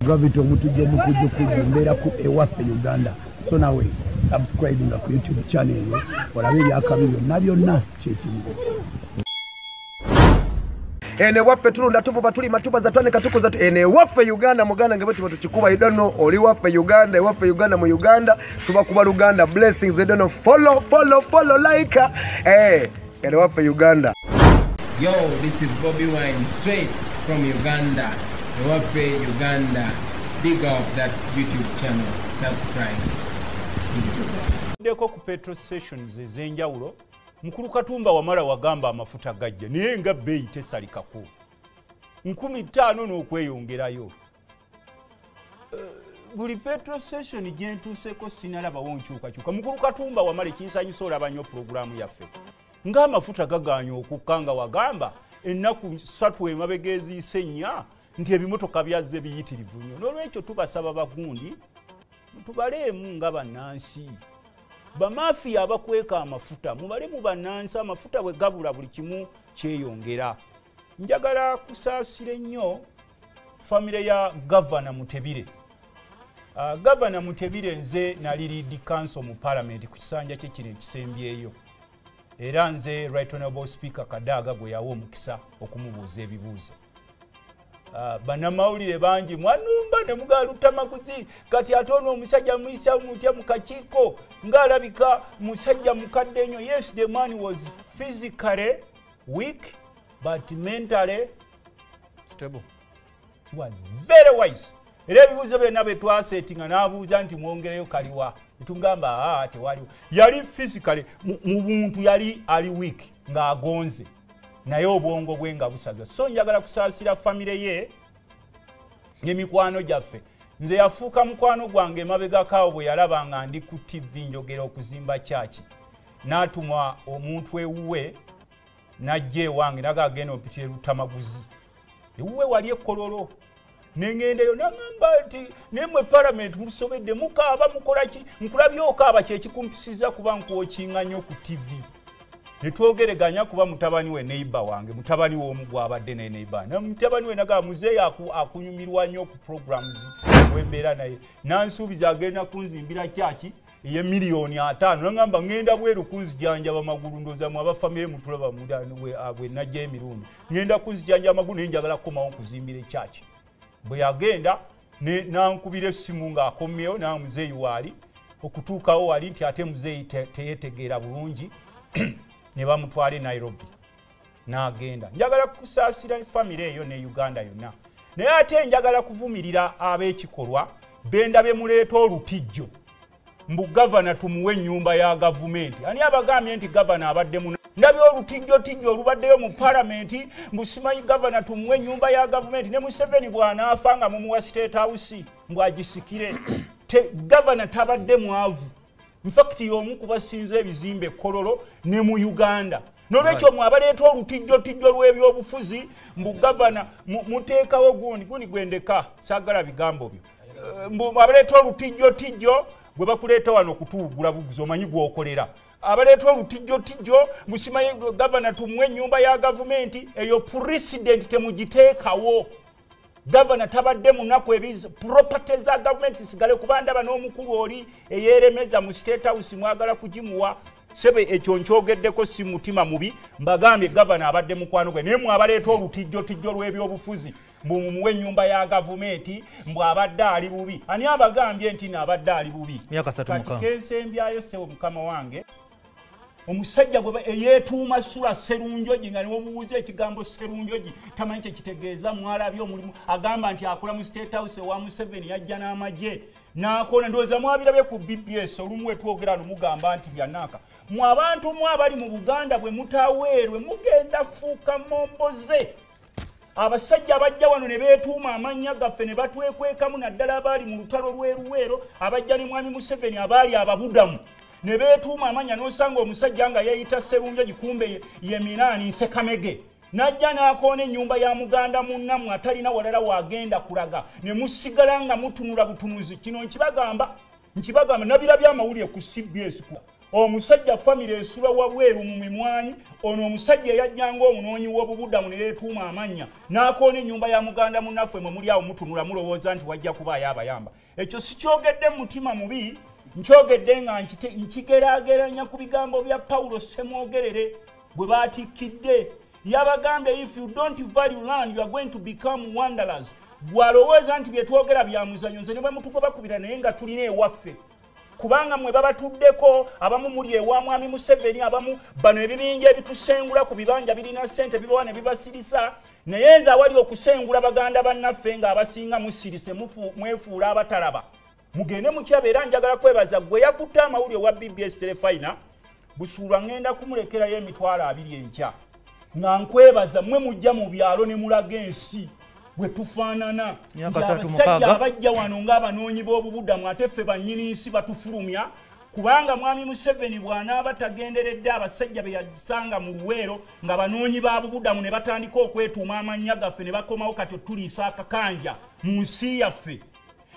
Gravity Omutujju omukujjukujju, mbeera ku Ewaffe Uganda. So nawe subscribe nga ku YouTube channel eyo olabe ebyakabi byonna byonna kyekimu. Eno ewaffe tulunda, tuvuba, tulima, tubaza, twanika, tukuza. Eno ewaffe Uganda, muganda nge bwe tukikuba. You don't know, oli waffe Uganda, ewaffe Uganda, mu Uganda tubakuba Luganda. Blessings. You don't know, follow, follow, follow, like. Eno ewaffe Uganda. Yo, this is Bobby Wine, straight from Uganda. Ewaffe Uganda. Big up that YouTube channel. Subscribe. Ndeko ku petrol stations ez'enjawulo. Mukulu Katumba Wamala, wagamba amafuta gajja, naye nga bbeeyi tesalikako, 5,000 n'okweyongerayo. Buli petrol station gye ntuuseeko sinalabawo nkyukakyuka. Mukulu Katumba Wamala, ekinsanyusa olaba nnyo pulogulaamu yaffe, ng'amafuta gagaanye okukka, nga wagamba ennaku 3 emabega eziise 4 nti ebimotoka byazze biyitirivu nnyo. N'olwekyo tubasaba bagundi tubaleemu nga bannansi, bamafiya abakweka amafuta mubale mu bannansi. Amafuta bwe gabula, buli kimu kyeyongera. Njagala kusaasira ennyo famire ya Gavana Mutebire. Gavana Mutebire, nze nali lead counsel mu Parliament ku kisanja kye kino ekisembyeyo, era nze Right Honorable Speaker Kadaga gwe yawa omukisa okumubuuza ebibuuzo. Bannamawulire bangi mwanumba ne mugala Lutamaguzi, kati ate ono omusajja muyisa mutya mu kakiiko ng'alabika musajja mukadde nnyo? Yes, the man was physically weak, but mentally stable. He was very wise. Era ebibuuzo byonna bye twasetinga n'abuuza nti mwongereyo kaliwa, netugamba aa tewaliwo. Yali physically, mu buntu yali ali weak ng'agonze, naye obwongo bwe nga busaza. So njagala kusaasira famire ye n'emikwano gyaffe. Nze yafuuka mukwano gwange emabegakaawo bwe yalaba nga ndi ku TV njogera okuzimba kyaki, n'atuma omuntu ewuwe n'ajja ewange, naga agenda ompitire Lutamaguzi ewuwe wali ekkololo. Neŋŋendeyo, naŋŋamba nti naye Palamenti musobedde, mukaaba, mukola ki? Nkulabye okaaba, kyekikumpisiza kuba nkuwokinga nnyo ku TV. Netwogereganya kuba mutabani we neighbor wange, mutabani we omu gwabadde naye neighbor, na mutabani we nagamba muzeeyi akunyumirwa nnyo ku programs wembeera naye. Nansuubiza agenda kunzimbira kyaki eye miliyoni 50. Nagamba ŋŋenda bweru kunzijanjaba magulu. Ndooza mu abafamire mutulaba bwe najja emirundi ŋŋenda kunzijanjaba amagulu, naye njagala kukomawo nkuzimbira ekyaki. Bwe yagenda nankubira essimu ng'akomyewo, nawe muzeeyi waali okutuukawo wali nti ate muzeeyi teyetegeera bulungi, ne bamutwala e Nairobi n'agenda. Njagala kusaasira famire eyo ne Uganda yonna, naye ate njagala kuvumirira ab'ekikolwa bendabye muleeta olutijjo mbu gavana tumuwe ennyumba ya gavumenti. Ani abagambye nti gavana abadde muna? Ndabye olutijjotijjo olubaddeyo mu Palamenti mbu simanyi gavana tumuwe ennyumba ya gavumenti, ne Museveni bw'anaafa nga mumuwa State House mbw'agisikire. Gavana tabadde mwavu. In fact, y'omu ku basinze ebizimbe Kololo ne mu Uganda. Nolwekyo mwe abaleeta olutijjotijjo lw'ebyobufuzi mbu gavana muteekawo gundi gundi gwendeka, saagala bigambo byo. Mbu abaleeta olutijjotijjo bwe bakuleeta wano kutuwugula buguzi, omanyi gw'okolera. Abaleeta olutijjotijjo mbu simanyi gavana tumuwe ennyumba ya gavumenti, eyo precedent temugiteekawo. Gavana tabadde munaku, ebizo property za gavumenti sigale, kuba ndaba n'omukulu oli eyeeremeza mu State House mwagala kugimuwa. Sebe ekyo nkyogeddeko si mutima mubi, mbagambye gavana abadde mukwano gwe, naye mwe abaleeta olutijjotijjo lw'ebyobufuzi mbu mumuwe ennyumba ya gavumenti mbw abadde ali bubi, ani abagambye nti naabadde ali bubi? Myaka asatu Kati mukaaga. kensembyayo, ssebo mukama wange, omusajja gwe eyeetuuma Sula Serunjogi, nga niwomubuuza ekigambo Serunjogi tamanyi kyekitegeeza. Mwalabye omulimu, agamba nti akola mu State House ewa Museveni, yajja n'amagye n'akola. Ndowooza mwabirabye ku BBS olumu wetwogera no mugamba nti byannaaka. Mwe abantu mwe abali mu Buganda, bwe mutaweerwe mugenda fuuka momboze. Abasajja abajja wano ne beetuuma amannya gaffe ne batwekwekamu, naddala abaali mu lutalo lw'eruweero, abajja ne mwami Museveni, abaali ababudamu ne beetuuma amannya, n'osanga omusajja nga yeeyita Serunjogi, kumbe ye Minaani Nsekamege, n'ajja n'akoona ennyumba ya muganda munnammwe atalina walala waagenda kulaga, ne musigala nga mutunula butunuzi. Kino nkibagamba, nkibagamba, nabirabye amawulire ku CBS. Omusajja famire esula wabweru mu mimwanyi, ono omusajja eyajjanga omunoonyi w'obubudamu ne yeetuuma amannya n'akoona ennyumba ya muganda munnaffe mwe muli awo mutunula mulowooza nti wajja kubaayo abayamba. Ekyo sikyogedde mu mutima mubi, nkyogedde nga nkigeraageranya ku bigambo bya Pawulo Ssemwogerere bwe baatikkidde. Yabagambye, if you don't value land you are going to become wanderers. Bw'alowooza nti bye twogera bya muzannyo, nze ne bwe mutugoba naye nga tulina ewaffe. Kubanga mwe babatuddeko, abamu muli ewa Mwami Museveni, abamu bano ebibinja ebitusengula ku bibanja birina ssente bibawa ne bibasirisa. Naye nze awali okusengula baganda bannaffe ng'abasinga musirise mwefuula abatalaba. Mugende mukyabe. Era njagala kwebaza gwe yakutte amawulire wa BBS Terefayina Busuulwa, ngenda kumulekerayo 20,000 enkya nga nkwebaza. Mmwe mujja mu byalo ne mulaga ensi bwe tufaanana. Abasajja abajja wano ng'abanoonyi b'obubudamu ate ffe bannyini nsi batufulumya, kubanga Mwami Museveni bw'anaaba tagenderedde abasajja be yasanga mu Luweero nga banoonyi ba bubudamu ne batandika okwetuuma amannya gaffe ne bakomawo kati otuliisa akakanja mu nsi yaffe,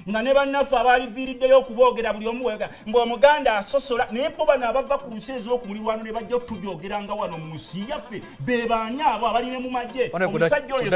nga ne bannaffe abaaliviiriddeyo okuboogera buli omu wega ng'Omuganda asosola. Naye bo bano abava ku nsi ez'okumulirwano ne bajja otujogeranga wano mu nsi yaffe be baani abo abalina mu magye? Omusajja oyo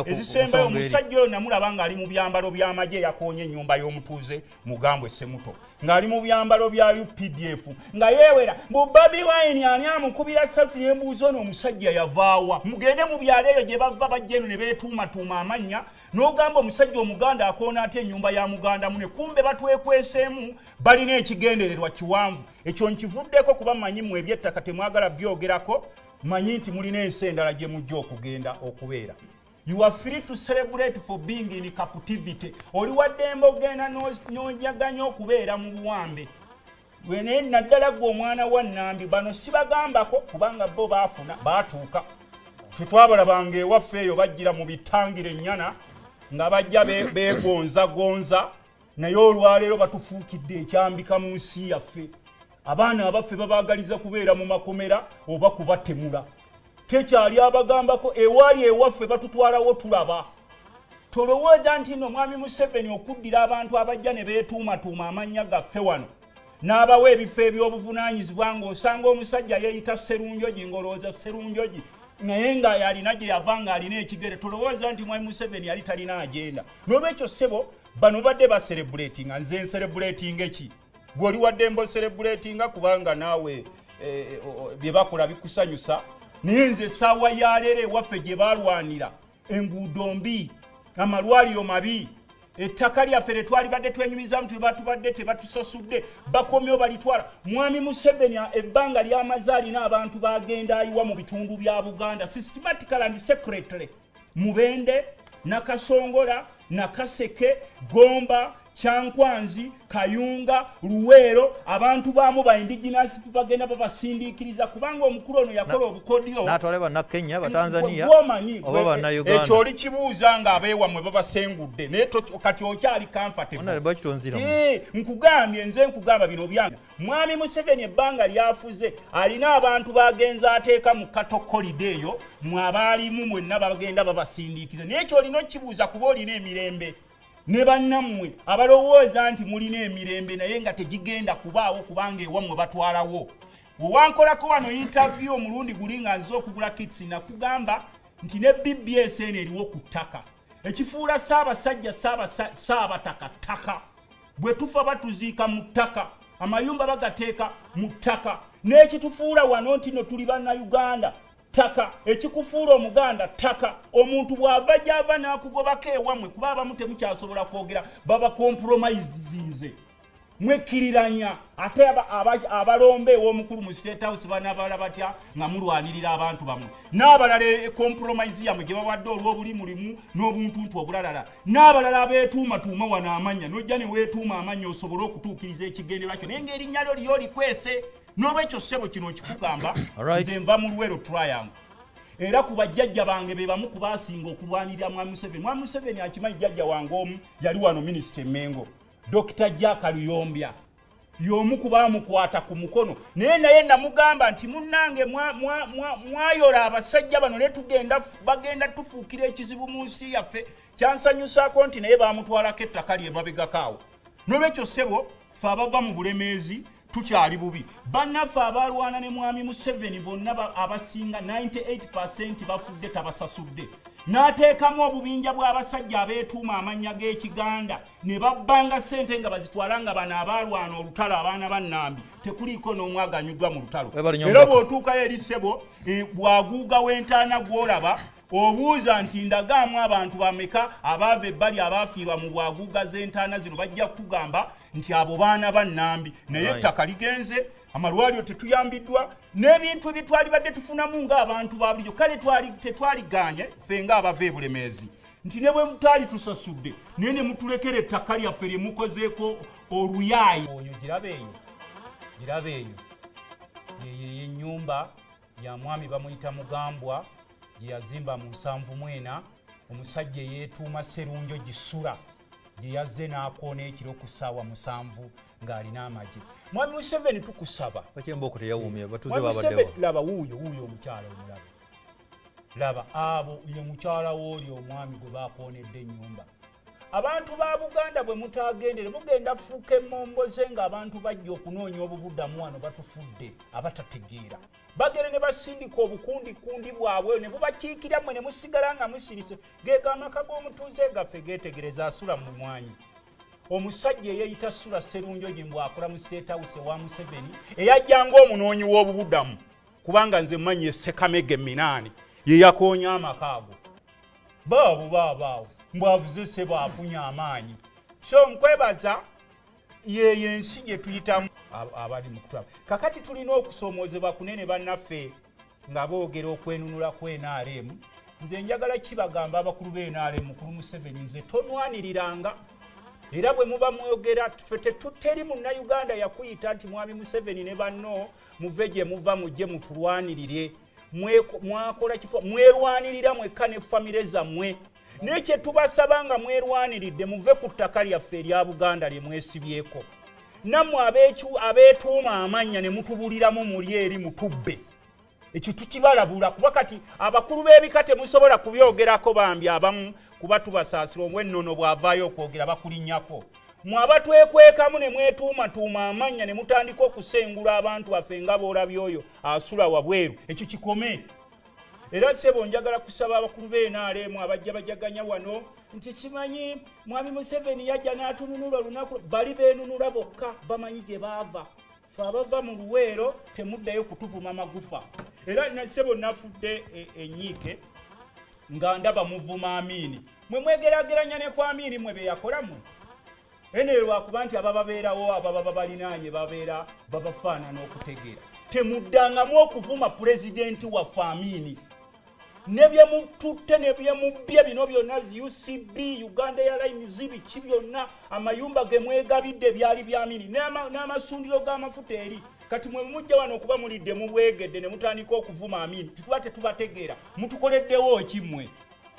ezisembayo, omusajja oyo namulaba ng'ali mu byambalo by'amagye, yakoonye ennyumba y'omutuuze Mugambwe Ssemuto ng'ali mu byambalo bya UPDF nga yeewera mbu Bobi Wine ani amukubira salute. Ne mbuuza, ono omusajja yavaawa? Mugende mu byalo eyo gye bava, bajja eno ne beetuumatuuma amannya, n'ogamba omusajja Omuganda akoona ate ennyumba ya muganda mune, kumbe batwekweseemu, balina ekigendererwa kiwanvu. Ekyo nkivuddeko kuba mmanyi mmwe ebyettaka temwagala byogerako, manyi nti mulina ensi endala gye mujja okugenda okubeera. You are free to celebrate for being in captivity. Oli waddembe ogenda n'ojaganya okubeera mu buwambe. Naye naddala ggwe omwana wa Nnambi, bano sibagambako kubanga bo baafuna baatuuka. Ffe twabalabanga ewaffe eyo bajjira mu bitangire ennyana nga bajja beegonzagonza, naye olwaleero batufuukidde ekyambika mu nsi yaffe. Abaana abaffe babaagaliza kubeera mu makomera oba kubatemula. Tekyali abagambako ewaali ewaffe batutwalawo tulaba. Tolowooza nti nno Mwami Museveni okuddira abantu abajja ne beetuumatuuma amannya gaffe wano n'abawa ebifo ebyobuvunaanyizibwa, ng'osanga omusajja yeeyita Sserunjogi, ng'olowooza Sserunjogi naye nga yalina gye yava ng'alina ekigere. Tolowooza nti Mwami Museveni yali talina agenda. N'olwekyo ssebo, bano badde bacelebratinga, nze ncelebratinga eki? Gwe oli waddembe ocelebratinga kubanga naawe bye bakola bikusanyusa, naye nze essaawa ya leero ewaffe gye balwanira enguudo mbi, amalwaliro mabi, ettaka lyaffe lye twalibadde twenyumizamu tebatubadde tebatusasudde, bakomyewo balitwala. Mwami Museveni ebbanga lyamaze alina abantu bagenda ayiwa mu bitundu bya Buganda systematically and secretly: Mubende, Nakasongola, Nakaseke, Gomba, Kyankwanzi, Kayunga, Luweero. Abantu baamu ba indigenous bagenda babasindiikiriza kubanga omukulu ono yakola obukodyo. N'atwala Bannakenya, Batanzania Gwomanyi oba Bannayuganda. Ekyo oli kibuuza nga abeewammwe babasengudde, naye kati okyali comfortable. Honorable, kitonziramu. Nkugambye, nze nkugamba bino byange. Mwami Museveni ebbanga lyafuze alina abantu bagenza ateeka mu katokolide eyo, mwe abaalimu mwenna bagenda babasindiikiriza. Naye ekyo olina okibuuza kuba olina emirembe ne bannammwe abalowooza nti mulina emirembe, naye nga tegigenda kubaawo kubanga ewammwe batwalawo. Wewankolako wano interview omulundi guli nga nze okugula kits, nakugamba nti ne BBS eno eriwo ku ttaka ekifuula Ssaabasajja Ssaabataka ttaka. Bwe tufa batuziika mu ttaka, amayumba bagateeka mu ttaka, n'ekitufuula wano nti no tuli Bannayuganda ttaka, ekikufuula Omuganda ttaka. Omuntu bw'ava gy'ava n'akugobako ewammwe, kuba abamu temukyasobola kwogera, baba compromisinze, mwekkiriranya. Ate abalomba ew'omukulu mu State House banabala batya nga mulwanirira abantu bammwe n'abalala? Compromise yammwe gye bawadde olw'obulimulimu n'obuntuntu obulalala, n'abalala abeetuumatuuma wano amannya, n'ojja ne weetuuma amannya osobole okutuukiriza ekigendererwa kyo, naye ng'erinnya lyo liyo likwese. N'olwekyo ssebo, kino nkikugamba, nze nva mu Luwero Triangle, era ku bajjajja bange be bamu ku baasinga okulwanirira Mwami Museveni. Mwami Museveni akimanyi. Jjajja wange omu yali wano minisita Emmengo, Dr Jack Luyombya, y'omu ku baamukwata ku mukono, naye namugamba nti munnange mwayola abasajja bano ne tugenda bagenda tufuukira ekizibu mu nsi yaffe. Kyansanyusaako nti naye baamutwalako ettaka lye mabegako awo. N'olwekyo ssebo, fe abava mu Bulemeezi Tukyali bubi. Bannaffe abalwana ne Mwami Museveni bonna abasinga 98% bafudde tabasasudde. N'ateekamu obubinja bw'abasajja abeetuuma amannya g'ekiganda ne babbanga ssente nga bazitwala nga bano abalwana olutalo abaana ba Nnambi tekuliiko n'omu aganyuddwa mu lutalo. Era bw'otuukayo eri ssebo bwaguuga w'entaana gw'olaba obuuza nti ndagaamu abantu bameka abaava ebbali abaafiirwa mu bwaguuga z'entaana zino bajja kukugamba nti abo baana ba Nnambi naye ettaka ligenze amalwaliro tetuyambiddwa n'ebintu ebitwalibadde tufunamu ng'abantu ba bulijjo kale tetwaliganye ffe ng'abava e Bulemeezi nti ne bwe mutali tusasudde naye ne mutulekera ettaka lyaffe lye mukozeeko oluyaayi. Oyo giraba eyo giraba eyo yeyo ennyumba ya mwami bamuyita Mugambwa gye yazimba mu 74 omusajja eyeetuuma Serunjo Gisula gye yazze n'akoona ekiro ku ssaawa 7 ng'alina amagye. Mwami Museveni tukusaba. Bakye teyawuumye batuze babaddewo. Laba wuuyo wuuyo omukyala omulaba. Laba abo ye mukyala w'oli omwami gwe bakoonedde ennyumba. Abantu ba Buganda bwe mutagendere mugenda fuuka emmomboze ng'abantu bajja okunoonya obubuddamu wano batufudde abatategeera. Bagere ne basindika obukundikundi bwabwe ne bubakiikira mmwe ne musigala nga musirise. Geego amaka g'omutuuze gaffe geetegereza asula mu mwanyi. Omusajja eyeeyita Sula Serunjogi mbw'akola mu State House ewa Museveni eyajjanga omunoonyi w'obubuddamu kubanga nze mmanyi Ssekamege 8 ye yakoonya amaka ago. Baabo baabaawo mbwavuze ssebo afunye amaanyi. So nkwebaza yeyo ensi gye tuyitamu abali mu kutwala. Kakati tulina okusoomoozebwa kunene bannaffe nga boogera okwenunula ku NRM. Nze njagala kibagamba abakulu b'NRM mukulu Museveni nze tonwaniriranga. Era bwe muba mwogera ffe tetuteri munnayuganda yakuyita nti Mwami Museveni ne banno muve gye muva mujje mutulwanirire. Mwakola kifo mwerwanirira mwekka ne famire zammwe. Naye kye tubasaba nga mwerwaniridde muve ku ttaka lyaffe erya Buganda lye mwesibyeko. Nammwe abeetuuma amannya ne mutubuliramu muli eri mutubbe. Ekyo tukibalabula kuba kati abakulu b'ebika temusobola kubyogerako bambi abamu kuba tubasaasira obw'ennono bw'avaayo okwogera bakulinnyako. Mmwe abatwekwekamu ne mwetuumatuuma amannya ne mutandika okusengula abantu baffe nga b'olabye oyo asula wabweru ekyo kikome. Era ssebo njagala kusaba abakulu b'NRM abajja bajaganya wano nti simanyi Mwami Museveni yajja n'atununula olunaku bali beenunula bokka bamanyi gye baava. Ffe abava mu Luweero temuddayo kutuvuma magufa. Era ssebo nafudde ennyiike nga ndaba muvuma Amini. Mwe mwegeraageranya ne ku Amini mwe be yakola mmwe. Ene lwakuba nti abababeerawo ababa balinaanye babeera babafaanana okutegeera. Temuddangamu okuvuma pulezidenti waffe Amini. Ne bye mututte ne bye mubbye bino byonna UCB, Uganda Airlines biki byonna amayumba ge mwegabidde byali bya Amini n'amasundiro g'amafuta eri. Kati mwe mujja wano okuba mulidde mubwegedde ne mutandika okuvuma Amini. Tuba tetubategeera. Mutukoleddewo ki mmwe?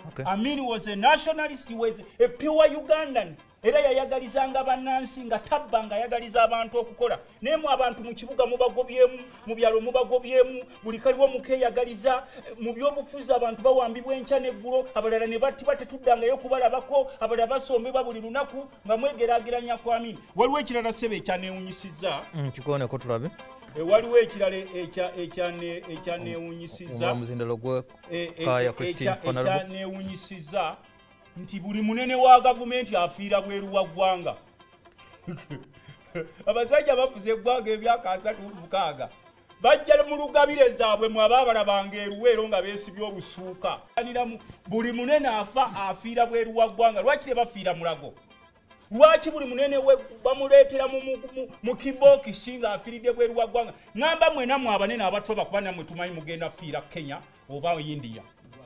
Okay. Amini was a nationalist, he was a pure Ugandan. Era yayagalizanga bannansi nga tabba nga ayagaliza abantu okukola. Naye mu abantu mu kibuga mubagobyemu, mu byalo mubagobyemu, buli kaliwo mukeeyagaliza, mu byobufuzi abantu bawambibwa enkya n'eggulo, abalala ne battibwa tetuddangayo kubalabako, abalala basombebwa buli lunaku nga mwegeraageranya ku Amini. Waliwo ekirala ssebo ekyaneewunyisizza. Kikooneko tulabe. Waliwo ekirala ekyaneewunyisizza. Omuzindalo gwe Kaaya Christine Honorable. Ekyaneewunyisizza nti buli munene wa gavumenti afiira bweru wa ggwanga. Abasajja bafuze eggwanga emyaka 36 bajja mu lugabire zaabwe mwe abaabalabanga eruweero nga beesibye obusuuka. Buli munene afa afiira bweru wa ggwanga. Lwaki tebafiira Mulago? Lwaki buli munene bamuleetera mu kibookisi ng'afiiridde bweru wa ggwanga? Ŋŋamba mwenna mmwe abanene abatoba kuba nammwe tumanyi mugenda fiira Kenya oba India.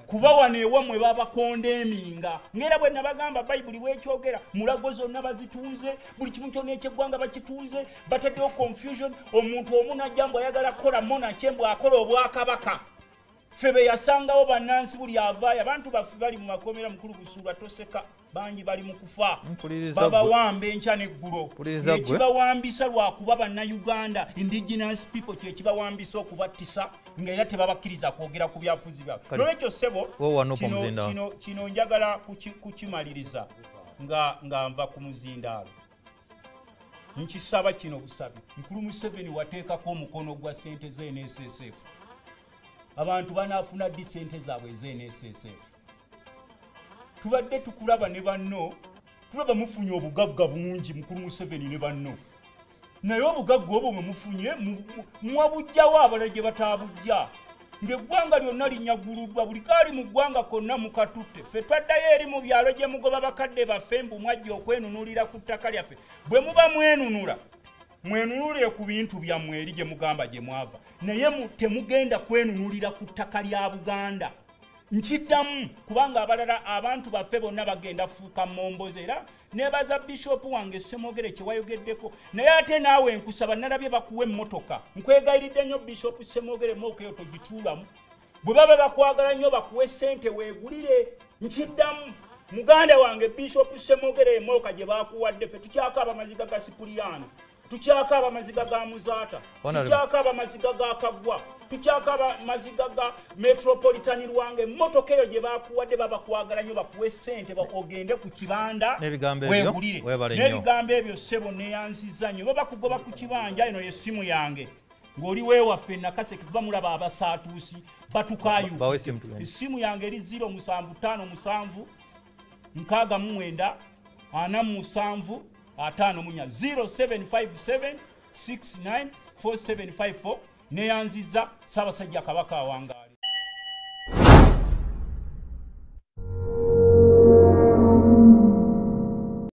Kuba wano ewammwe babakonda eminga. Ng'era bwe nabagamba Bayibuli bw'ekyogera, Mulago zonna bazitunze, buli kimu kyonna eky'eggwanga bakitunze, bataddewo confusion, omuntu omu n'ajja mbu ayagala kukola monarchy mbu akola obwakabaka. Ffe be yasangawo bannansi buli avaayo, abantu baffe bali mu makomera mukulu Busuulwa toseka, bangi bali mu kufa. Babawamba enkya n'eggulo. Ekibawambisa lwakuba bannayuganda, indigenous people kye kibawambisa okubattisa ng'era tebabakkiriza kwogera ku byafuzi byabwe. N'olwekyo ssebo, kino njagala kukimaliriza nga nva ku muzindaalo. Nkisaba kino busabi, Mukulu Museveni wateekako omukono gwa ssente z'NSSF. Abantu banaafuna ddi ssente zaabwe ez'NSSF? Tubadde tukulaba ne banno, tulaba mufunye obugagga bungi, Mukulu Museveni ne banno, naye obugagga obwo bwe mufunye mwabujjawo abalala gye bataabujja, ng'eggwanga lyonna linyaguluddwa, buli kaali mu ggwanga konna mukatutte. Ffe twaddayo eri mu byalo gye mugoba bakadde baffe mbu mwajja okwenunulira ku ttaka lyaffe. Bwe muba mwenunula, mwenunulire ku bintu byammwe eri gye mugamba gye mwava, naye temugenda kwenunulira ku ttaka lya Buganda. Nkiddamu kubanga abalala abantu baffe bonna bagenda fuuka momboze. Era nebaza Bishop wange Ssemwogere kye wayogeddeko, naye ate naawe nkusaba, nalabye bakuwa emmotoka, nkwegayiridde nnyo Bishop Ssemwogere, emmotoka eyo togituulamu. Bwe baba bakwagala nnyo bakuwe ssente weegulire. Nkiddamu, muganda wange Bishop Ssemwogere, emmotoka gye bakuwadde, ffe tukyakaaba amaziga ga Sipuliyano, tukyakaaba amaziga ga Muzaata, tukyakaaba amaziga ga Kaggwa, tukyakaaba amaziga ga Metropolitan Lwanga. Emmotoka eyo gye bakuwadde babakwagala nnyo bakuwe ssente ogende ku kibanda weegulire. N'ebigambo ebyo ssebo neyanzizza nnyo. Babakugoba ku kibanja, eno y'essimu yange ng'oli weewaffe Nakaseke, kuba mulaba abasaatuusi batukaayu. Essimu yange eri 0757 69 47 54 0757 69 4754. Neyanziza Ssaabasajja Kabaka awangaale.